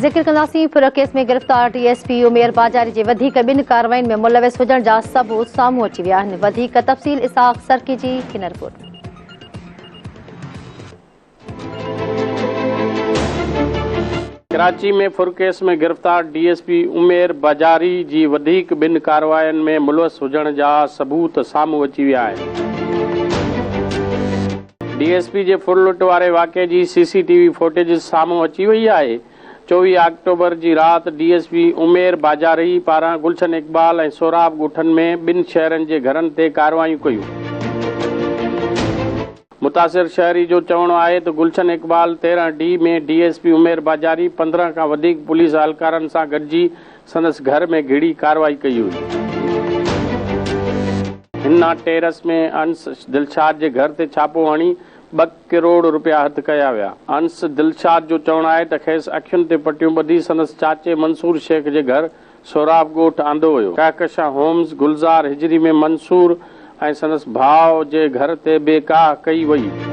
ذڪر ڪنداسين ڦر ڪيس ۾ گرفتار D S P Umair Bajari جي وڌيڪ ٻن ڪارروائين ۾ ملوث هجڻ جا ثبوت سامهون اچي ويا آهن. وڌيڪ تفصيل اسحاق سرڪي جي هن رپورٽ ۾. ڪراچي ۾ ڦر ڪيس ۾ گرفتار D S P Umair Bajari جي وڌيڪ ٻن ڪارروائين ۾ ملوث هجڻ جا ثبوت سامهون اچي ويا آهن. ڊي ايس پي جي ڦر لٽ واري واقعي جي سي سي ٽي وي فوٽيج سامهون اچي وئي آهي. 24 آڪٽوبر جي رات D S P Umair Bajari پاران گلشن اقبال ۽ سهراب ڳوٺن ۾ ٻن شهرين جي گهرن تي ڪارروايون ڪيون. متاثر شهري جو چوڻ آهي ته Gulshan Iqbal 13 D ۾ D S P Umair Bajari 15 کان وڌيڪ پوليس اهلڪارن سان گڏجي سندس گهر ۾ گهڙي ڪارروائي ڪئي هئي. حنا ٽيرس ۾ انس دلشاد جي گهر تي ڇاپو هڻي 2 ڪروڙ رپيا هٿ ڪيا ويا. انس دلشاد جو چوڻ آهي ته کيس اکين تي پٽيون ٻڌي سندس چاچي منصور شيخ جي گهر سهراب ڳوٺ آندو ويو. ڪهڪشان هومز گلزار هجري ۾ منصور ۽ سندس ڀاء جي گهر تي به ڪاهه ڪئي وئي.